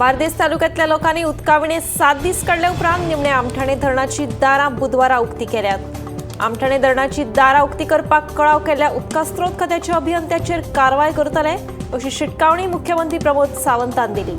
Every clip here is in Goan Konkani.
बार्देस तालुक्यांतल्या लोकांनी उदकाविणे 7 दीस काडल्या उपरांत निमणे आमठाणे धरणाची दारां बुधवारा उक्ती केल्यात। आमठाणे धरणाची दारां उक्ती करपाक कळाव केल्ल्या उदका स्रोत खात्याच्या अभियंत्याचेर कारवाय करतले अशी शिटकावणी मुख्यमंत्री प्रमोद सावंतान दिली।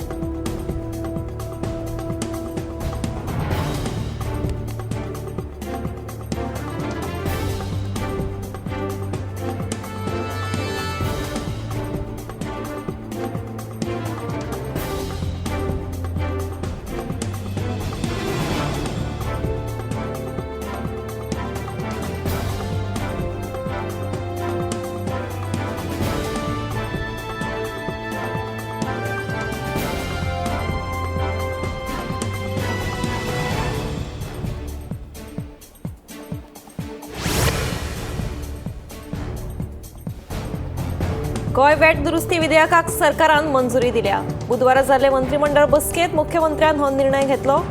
गोंय वॅट दुरुस्ती विधेयकाक सरकारान मंजुरी दिल्या। बुधवारा जाल्ले मंत्रिमंडळ बसकेत मुख्यमंत्र्यान हो निर्णय घेतलो।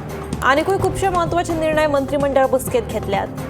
आनीकूय खुबशे म्हत्वाचे निर्णय मंत्रिमंडळ बसकेत घेतल्यात।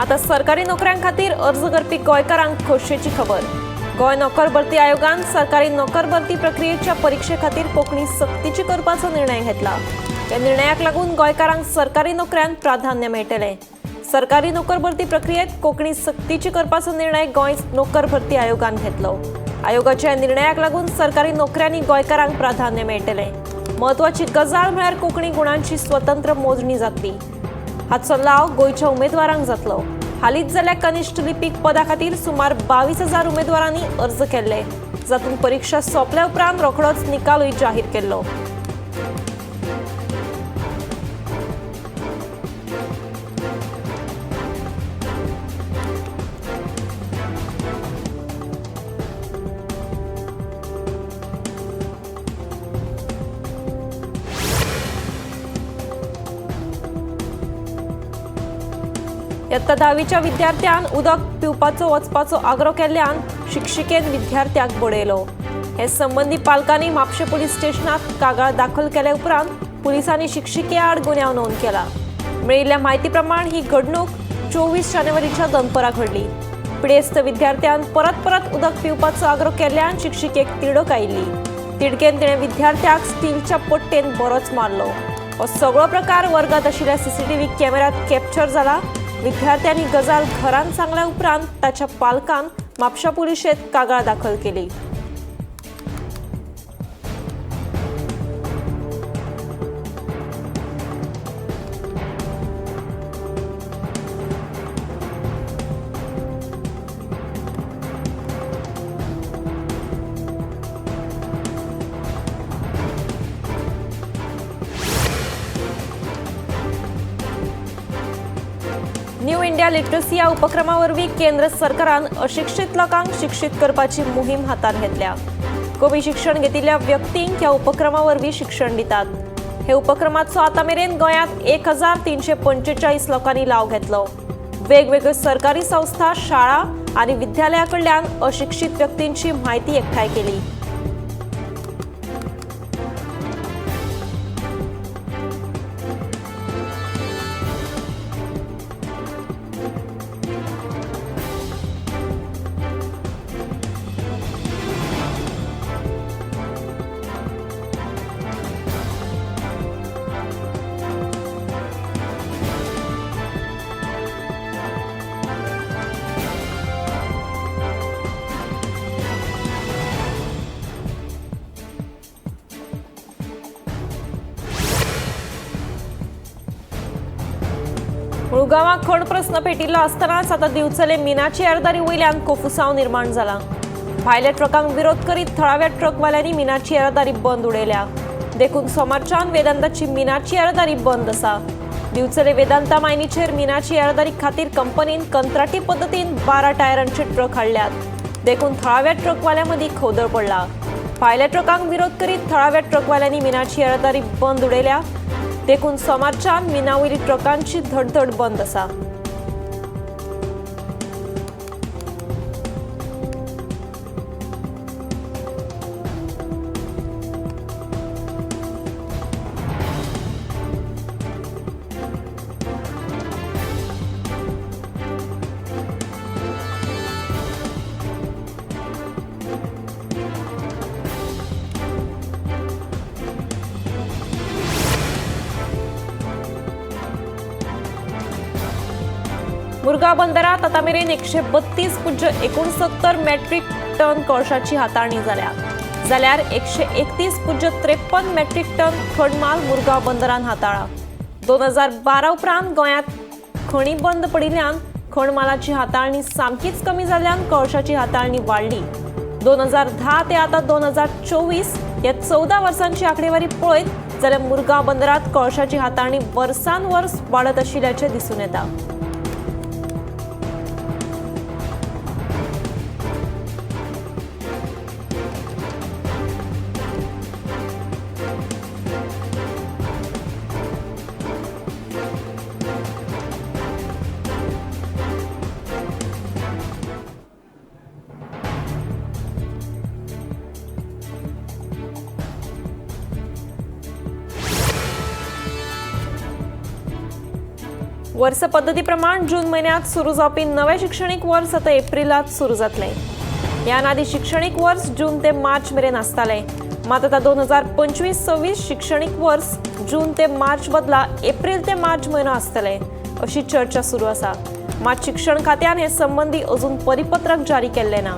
आता सरकारी नोकऱ्यां खातीर अर्ज करपी गोंयकारांक खोशयेची खबर। गोंय नोकर भरती आयोगान सरकारी नोकर भरती प्रक्रियेच्या परिक्षे खातीर कोंकणी सक्तीची करपाचो निर्णय घेतला। ह्या निर्णयाक लागून गोंयकारांक सरकारी नोकऱ्यांत प्राधान्य मेळटलें। सरकारी नोकर भरती प्रक्रियेत कोंकणी सक्तीची करपाचो निर्णय गोंय नोकर भरती आयोगान घेतलो। आयोगाच्या निर्णयाक लागून सरकारी नोकऱ्यांनी गोंयकारांक प्राधान्य मेळटलें। म्हत्वाची गजाल म्हळ्यार कोंकणी गुणांची स्वतंत्र मोजणी जातली। हाचो लाव गोंयच्या उमेदवारांक जातलो। हालींच जाल्ल्या कनिष्ठ लिपीक पदा खातीर सुमार 22,000 उमेदवारांनी अर्ज केल्ले, जातूंत परिक्षा सोंपल्या उपरांत रोखडोच निकालूय जाहीर केल्लो। इयत्ता 10वीच्या विद्यार्थ्यान उदक पिवपाचो वचपाचो आग्रो केल्ल्यान शिक्षिकेन विद्यार्थ्याक बडयलो। हे संबंदी पालकांनी म्हापशें पुलीस स्टेशनात कागाळ दाखल केल्या उपरांत पुलिसांनी शिक्षिके आड गुन्यांव नोंद केला। मेळिल्ल्या म्हायती प्रमाण ही घडणूक 24 जानेवारीच्या दनपरां घडली। पिडेस्त विद्यार्थ्यान परत परत उदक पिवपाचो आग्रो केल्ल्यान शिक्षिकेक तिडक आयिल्ली। तिडकेन तिणें विद्यार्थ्याक स्टीलच्या पट्टेन बरोच मारलो। हो सगळो प्रकार वर्गात आशिल्ल्या सीसीटीव्ही कॅमेऱ्यात कॅप्चर जाला। विद्यार्थ्यांनी गजाल घरान सांगल्या उपरांत ताच्या पालकान म्हापशा पुलिशेत कागाळ दाखल केली। न्यू इंडिया लिटरसी ह्या उपक्रमा वरवीं केंद्र सरकारान अशिक्षित लोकांक शिक्षित करपाची मोहीम हातांत घेतल्या। कमी शिक्षण घेतिल्ल्या व्यक्तींक ह्या उपक्रमा वरवीं शिक्षण दितात। हे उपक्रमाचो आतां मेरेन गोंयांत 1345 लोकांनी लाव घेतलो। वेगवेगळ्यो सरकारी संस्था, शाळा आनी विद्यालया कडल्यान अशिक्षित व्यक्तींची म्हायती एकठांय केली। मुळगांवां खण प्रस्न पेटिल्लो आसतनाच आतां दिवचले मिनाची येरादारी वयल्यान कोफुसांव निर्माण जाला. भायल्या ट्रकांक विरोध करीत थळाव्या ट्रकवाल्यांनी मिनाची येरादारी बंद उडयल्या. देखून सोमारच्यान वेदांताची मिनाची येरादारी बंद आसा. दिवचले वेदांता मायनीचेर मिनाची येरादारी खातीर कंपनीन कंत्राटी पद्दतीन 12 टायरांचे ट्रक हाडल्यात. देखून थळाव्या ट्रकवाल्यां मदीं खवदळ पडला. भायल्या ट्रकांक विरोध करीत थळाव्या ट्रकवाल्यांनी मिनाची येरादारी बंद उडयल्या. देखून सोमारच्यान मिनावयली ट्रकांची धडधड बंद आसा. मुरगांव बंदरात आतां मेरेन 132.69 मेट्रीक टन कोळशाची हाताळणी जाल्या, जाल्यार 131.53 मेट्रीक टन खण माल मुरगांव बंदरान हाताळा. 2012 उपरांत गोंयांत खणी बंद पडिल्ल्यान खण मालाची हाताळणी सामकीच कमी जाल्ल्यान कोळशाची हाताळणी वाडली. 2010 ते आतां 2024 ह्या 14 वर्सांची आंकडेवारी पळयत जाल्यार मुरगांव बंदरात कोळशाची हाताळणी वर्सान वर्स वाडत आशिल्ल्याचें दिसून येता. वर्स पद्दतीप्रमाण जून म्हयन्यांत सुरू जावपी नवें शिक्षणीक वर्स आतां एप्रिलांत सुरू जातलें. ह्यान आदीं शिक्षणीक वर्स जून ते मार्च मेरेन आसतालें. मात आतां 2025-26 शिक्षणीक वर्स जून ते मार्च बदला एप्रील ते मार्च म्हयनो आसतलें अशी चर्चा सुरू आसा. मात शिक्षण खात्यान हे संबंदी अजून परिपत्रक जारी केल्लें ना.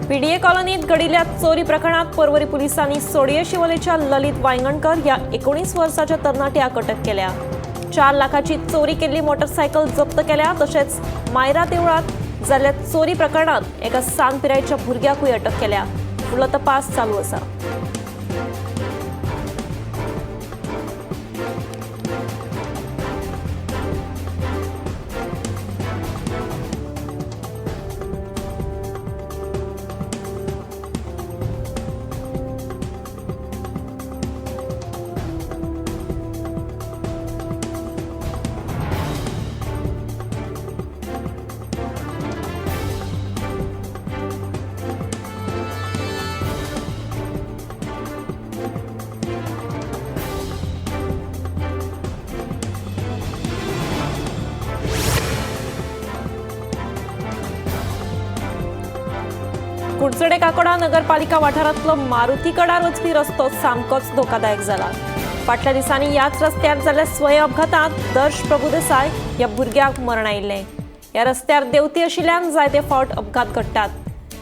पीडीए कॉलनीत घडिल्ल्या चोरी प्रकरणात पर्वरी पुलिसांनी सोडये शिवलेच्या ललित वायंगणकर ह्या 19 वर्साच्या तरणाट्याक अटक केल्या. 4 लाखाची चोरी केल्ली मोटरसायकल जप्त केल्या. तशेंच मायरा देवळात जाल्ल्या चोरी प्रकरणात एका सान पिरायेच्या भुरग्याकूय अटक केल्या. फुडलो तपास चालू आसा. कुडचडे काकोडा नगरपालिका वाठारांतलो मारुतीकडार वचपी रस्तो सामकोच धोकादायक जाला. फाटल्या दिसांनी ह्याच रस्त्यार जाल्ल्या स्वयं अपघातांत दर्श प्रभुदेसाय ह्या भुरग्याक मरण आयिल्लें. ह्या रस्त्यार देंवती आशिल्ल्यान जायते फावट अपघात घडटात.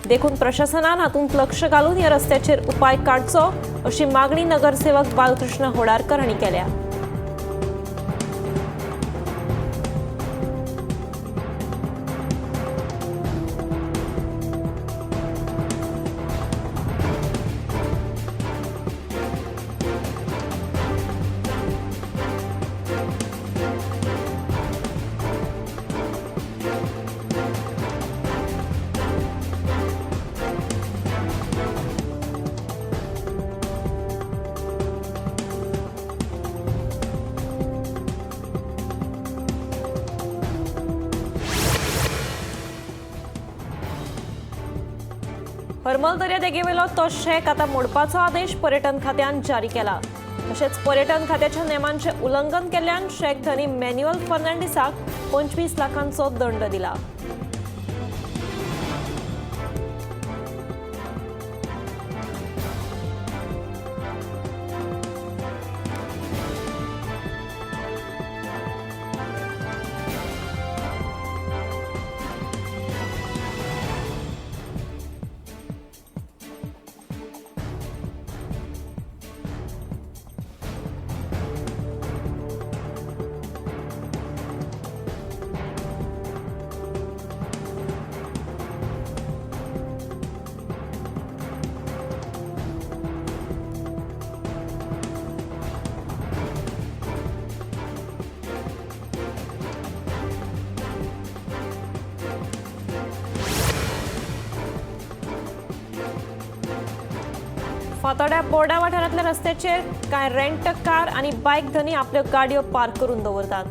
देखून प्रशासनान हातूंत लक्ष घालून ह्या रस्त्याचेर उपाय काडचो अशी मागणी नगरसेवक बालकृष्ण होडारकर हांणी केल्या. हरमल दर्यादेगेवेलो तो शॅक आतां मोडपाचो आदेश पर्यटन खात्यान जारी केला. तशेंच पर्यटन खात्याच्या नेमांचें उल्लंघन केल्ल्यान शॅक धनी मॅन्युअल फर्नांडीसाक 25 लाखांचो दंड दिला. फातोड्या बोर्डा वाठारांतल्या रस्त्याचेर कांय रेंट कार आनी बायक धनी आपल्यो गाडयो पार्क करून दवरतात.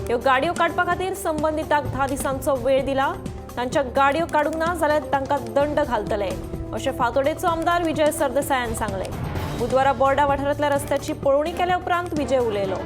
ह्यो गाडयो काडपा खातीर संबंदितांक 10 दिसांचो वेळ दिला. तांच्या गाडयो काडूंक ना जाल्यार तांकां दंड घालतले अशें फातोडेचो आमदार विजय सरदेसायान सांगलें. बुधवारा बोर्डा वाठारांतल्या रस्त्याची पळोवणी केल्या उपरांत विजय उलयलो.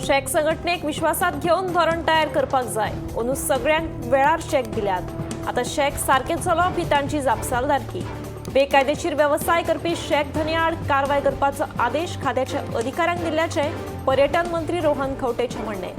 शॅक संघटनेक विश्वासात घेवन धोरण तयार करपाक जाय. अंदू सगळ्यांक वेळार शॅक दिल्यात. आतां शॅक सारकें चलोवप ही तांची जापसालदारकी. बेकायदेशीर वेवसाय करपी शॅक धनयाआड कारवाय करपाचो आदेश खात्याच्या अधिकाऱ्यांक दिल्ल्याचें पर्यटन मंत्री रोहन खंवटेचें म्हणणें.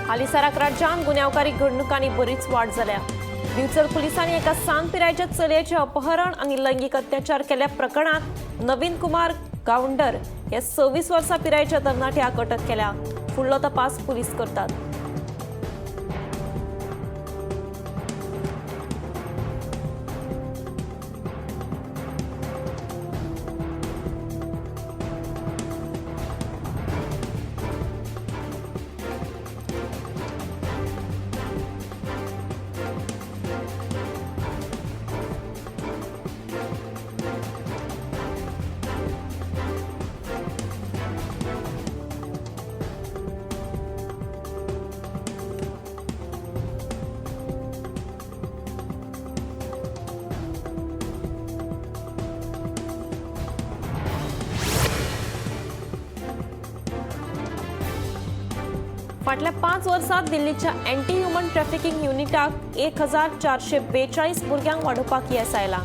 हालींसराक राज्यांत गुन्यांवकारी घडणुकांनी बरीच वाड जाल्या. दिवचल पुलिसांनी एका सान पिरायेच्या चलयेचें अपहरण आनी लैंगीक अत्याचार केल्ल्या प्रकरणांत नवीन कुमार गावंडर ह्या 26 वर्सां पिरायेच्या तरणाट्याक अटक केल्या. फुडलो तपास पुलीस करतात. फाटल्या 5 वर्सांत दिल्लीच्या अँटी ह्युमन ट्रॅफिकिंग युनिटाक 1442 भुरग्यांक वाडोवपाक येस आयलां.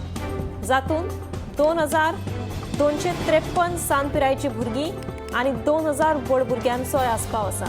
जातूंत 2253 सान पिरायेचीं भुरगीं आनी 2000 व्हड भुरग्यांचोय आस्पाव आसा.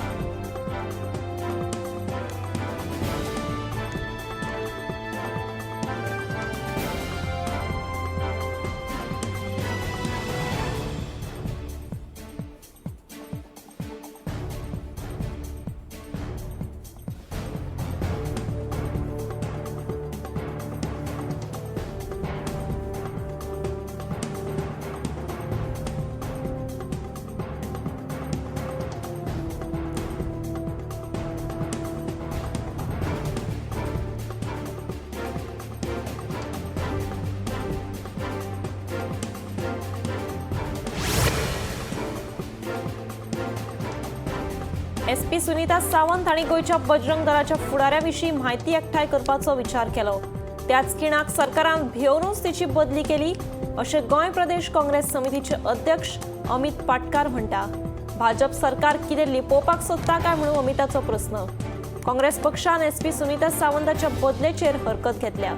एसपी सुनीता सावंत हांणी गोंयच्या बजरंग दलाच्या फुडाऱ्या विशीं म्हायती एकठांय करपाचो विचार केलो. त्याच खिणाक सरकारान भियोवनूच तिची बदली केली अशें गोंय प्रदेश काँग्रेस समितीचे अध्यक्ष अमित पाटकार म्हणटा. भाजप सरकार कितें लिपोवपाक सोदता काय म्हणून अमिताचो प्रस्न. काँग्रेस पक्षान एसपी सुनीता सावंताच्या बदलेचेर हरकत घेतल्या.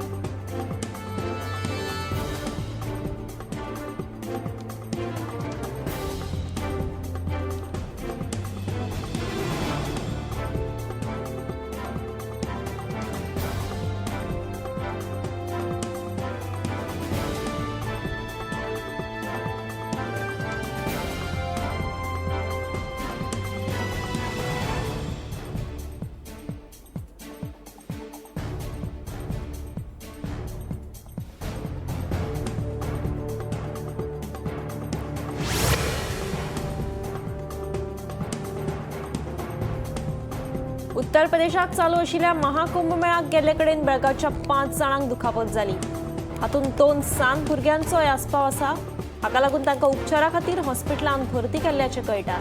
उत्तर प्रदेशात चालू आशिल्ल्या महाकुंभ मेळाक गेल्ले कडेन बेळगांवच्या 5 जाणांक दुखापत जाली. हातूंत 2 सान भुरग्यांचोय आस्पाव आसा. हाका लागून तांकां उपचारा खातीर हॉस्पिटलांत भरती केल्ल्याचें कळटा.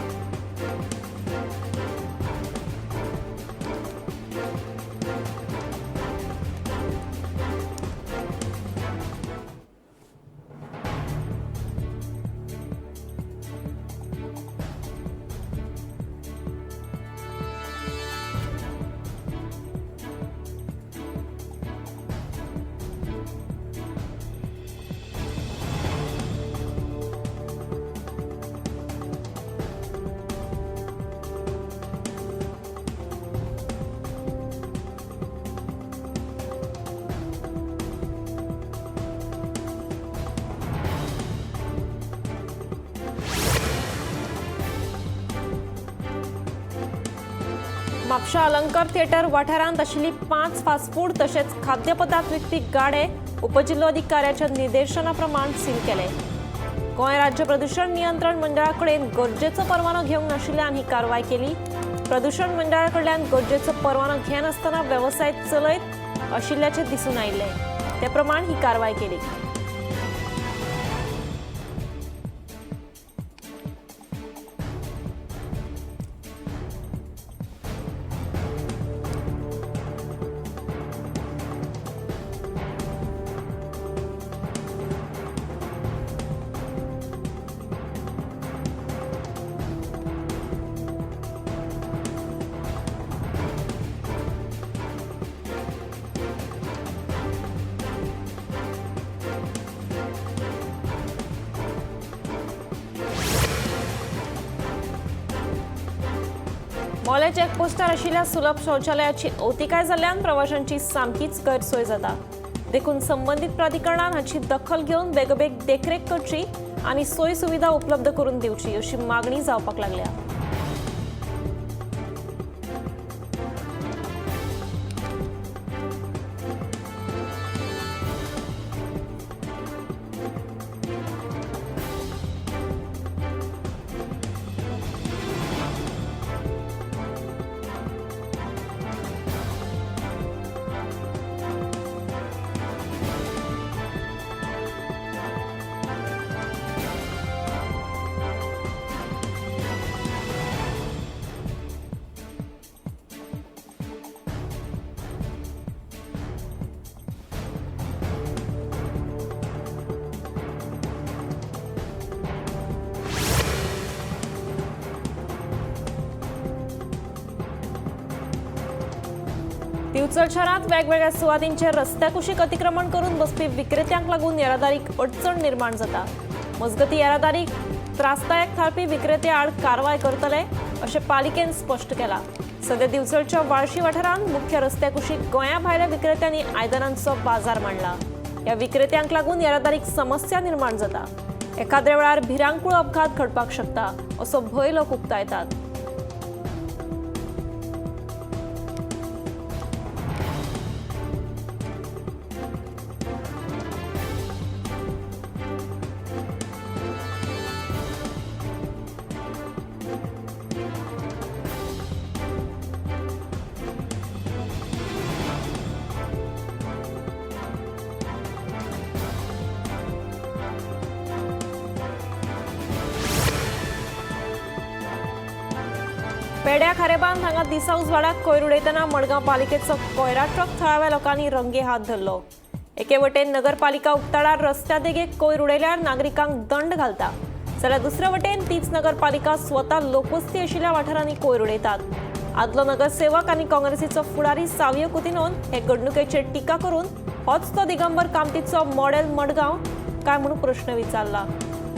म्हापशा अलंकार थिएटर वाठारांत आशिल्ली 5 फास्टफूड तशेंच खाद्यपदार्थ विकपी गाडे उपजिल्लोधिकाऱ्याच्या निर्देशना प्रमाण सील केले. गोंय राज्य प्रदूषण नियंत्रण मंडळा कडेन गरजेचो परवानो घेवंक नाशिल्ल्यान ही कारवाय केली. प्रदूषण मंडळा कडल्यान गरजेचो परवानो घेनासतना वेवसाय चलयत आशिल्ल्याचें दिसून आयिल्लें. ते प्रमाण ही कारवाय केली. मोलें चेकपोस्टार आशिल्ल्या सुलभ शौचालयाची अवतिकाय जाल्ल्यान प्रवाशांची सामकीच गैरसोय जाता. देखून संबंदीत प्राधिकरणान हाची दखल घेवन बेगोबेग देखरेख करची आनी सोय सुविधा उपलब्ध करून दिवची अशी मागणी जावपाक लागल्या. दिवचल शहरात वेगवेगळ्या सुवातींचेर रस्त्या कुशीक अतिक्रमण करून बसपी विक्रेत्यांक लागून येरादारीक अडचण निर्माण जाता. मजगती येरादारीक त्रासदायक थारपी विक्रेते आड कारवाय करतले अशें पालिकेन स्पश्ट केलां. सध्या दिवचलच्या वाळशी वाठारांत मुख्य रस्त्या कुशीक गोंया भायल्या विक्रेत्यांनी आयदनांचो बाजार मांडला. ह्या विक्रेत्यांक लागून येरादारीक समस्या निर्माण जाता. एखाद्या वेळार भिरांकूळ अपघात घडपाक शकता असो भंय लोक उक्तायतात. पेड्या खारेबांद हांगा दिसा उजवाडाक कोयर उडयतना मडगांव पालिकेचो कोयरा ट्रक थळाव्या लोकांनी रंगे हात धरलो. एके वटेन नगरपालिका उक्ताडार रस्त्या देगेक कोयर उडयल्यार नागरिकांक दंड घालता, जाल्यार दुसरे वटेन तीच नगरपालिका स्वता लोकवस्ती आशिल्ल्या वाठारांनी कोयर उडयतात. आदलो नगरसेवक आनी काँग्रेसीचो फुडारी सावियो कुतिनोन हे घडणुकेचेर टिका करून होच तो दिगंबर कामतीचो मॉडेल मडगांव काय म्हणून प्रश्न विचारला.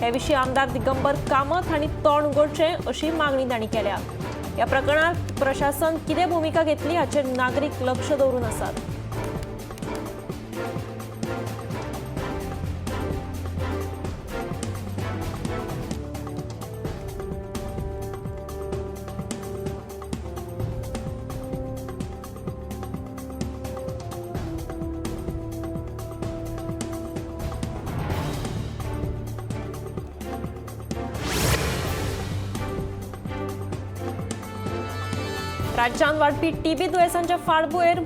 हे विशीं आमदार दिगंबर कामत हांणी तोंड उगडचें अशी मागणी तांणी केल्या. ह्या प्रकरणात प्रशासन कितें भुमिका घेतली हाचेर नागरीक लक्ष दवरून आसात. राज्यांत वाडपी टीबी दुयेंसांच्या फाटभुंयेर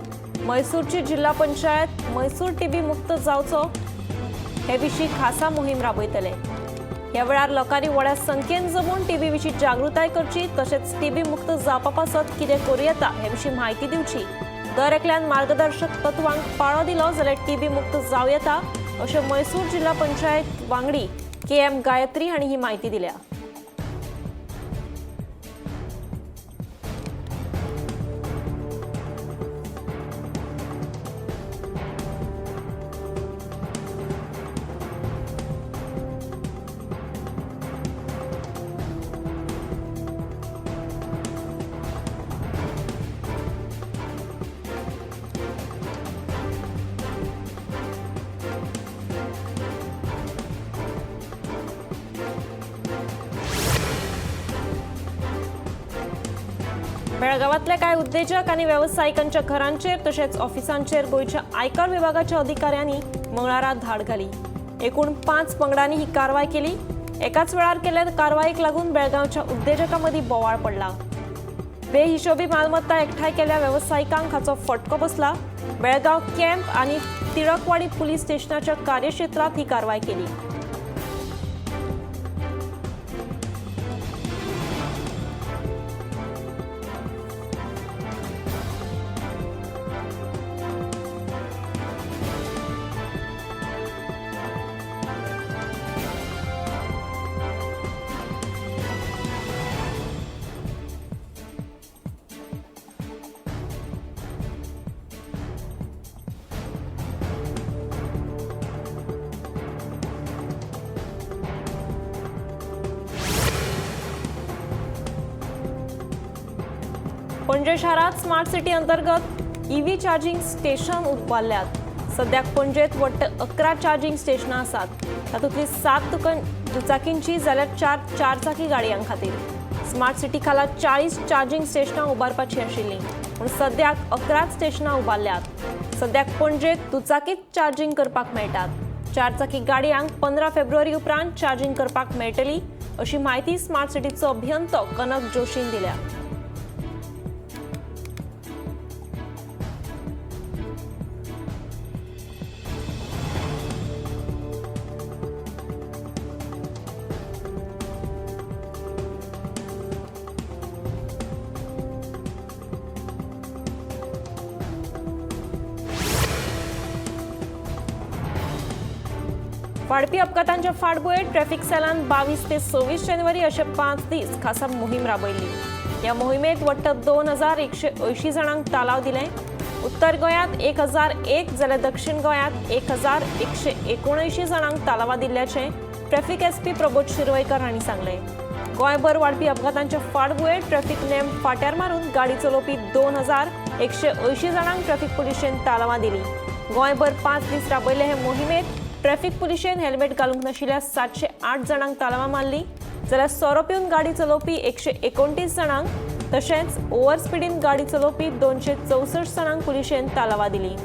म्हैसूरची जिल्हा पंचायत म्हैसूर टीबी मुक्त जावचो हे विशीं खासा मोहीम राबयतले. ह्या वेळार लोकांनी व्हड्या संख्येन जमून टीबी विशीं जागृताय करची, तशेंच टीबी मुक्त जावपा पासत कितें करूं येता हे विशीं म्हायती दिवची. दर एकल्यान मार्गदर्शक तत्वांक पाळो दिलो जाल्यार टीबी मुक्त जावं येता अशें म्हैसूर जिल्हा पंचायत वांगडी के.एम. गायत्री हांणी ही म्हायती दिल्या. बेळगावांतल्या कांय उद्देजक आनी वेवसायिकांच्या घरांचेर तशेंच ऑफिसांचेर गोंयच्या आयकर विभागाच्या अधिकाऱ्यांनी मंगळारा धाड घाली. एकूण 5 पंगडांनी ही कारवाय केली. एकाच वेळार केल्ल्या कारवायेक लागून बेळगांवच्या उद्देजकां मदीं बोवाळ पडला. बेहिशोबी मालमत्ता एकठांय केल्ल्या वेवसायिकांक हाचो फटको बसला. बेळगांव कॅम्प आनी तिळकवाडी पुलीस स्टेशनाच्या कार्यक्षेत्रांत ही कारवाय केली. पणजे शारात स्मार्ट सिटी अंतर्गत ईव्ही चार्जिंग स्टेशन उबारल्यात. सद्याक पणजेत वट्ट 11 चार्जिंग स्टेशनां आसात. तातूंतली 7 दुचाकींची जाल्यार 4 चारचाकी गाडयां खातीर. स्मार्ट सिटी खाला 40 चार्जिंग स्टेशनां उबारपाची आशिल्लीं, पूण सद्याक 11 स्टेशनां उबारल्यात. सद्याक पणजेत दुचाकीत चार्जिंग करपाक मेळटात. चारचाकी गाडयांक 15 फेब्रुवारी उपरांत चार्जिंग करपाक मेळटली अशी म्हायती स्मार्ट सिटीचो अभियंतो कनक जोशीन दिल्या. वाडपी अपघातांच्या फाटभुंयेर ट्रॅफिक सेलान 22 ते 26 जानेवारी अशे 5 दीस खासा मोहीम राबयली. ह्या मोहिमेत वट्ट 2180 जाणांक तालाव दिले. उत्तर गोंयांत 1001 जाल्यार दक्षिण गोंयांत 1179 जाणांक तालावा दिल्ल्याचें ट्रॅफिक एसपी प्रबोध शिरवयकर हांणी सांगलें. गोंयभर वाडपी अपघातांच्या फाटभुंयेर ट्रॅफिक नेम फाट्यार मारून गाडी चलोवपी 2180 जाणांक ट्रॅफिक पुलिशेन तालावां दिली. गोंयभर 5 दीस राबयले हे मोहिमेत ट्रॅफिक पुलिशेन हेल्मेट घालूंक नाशिल्ल्या 708 जाणांक तालावां मारली, जाल्यार सोरो पिवन गाडी चलोवपी 129 जाणांक तशेंच ओव्हर स्पिडीन गाडी चलोवपी 264 जाणांक पुलिशेन तालावां दिली.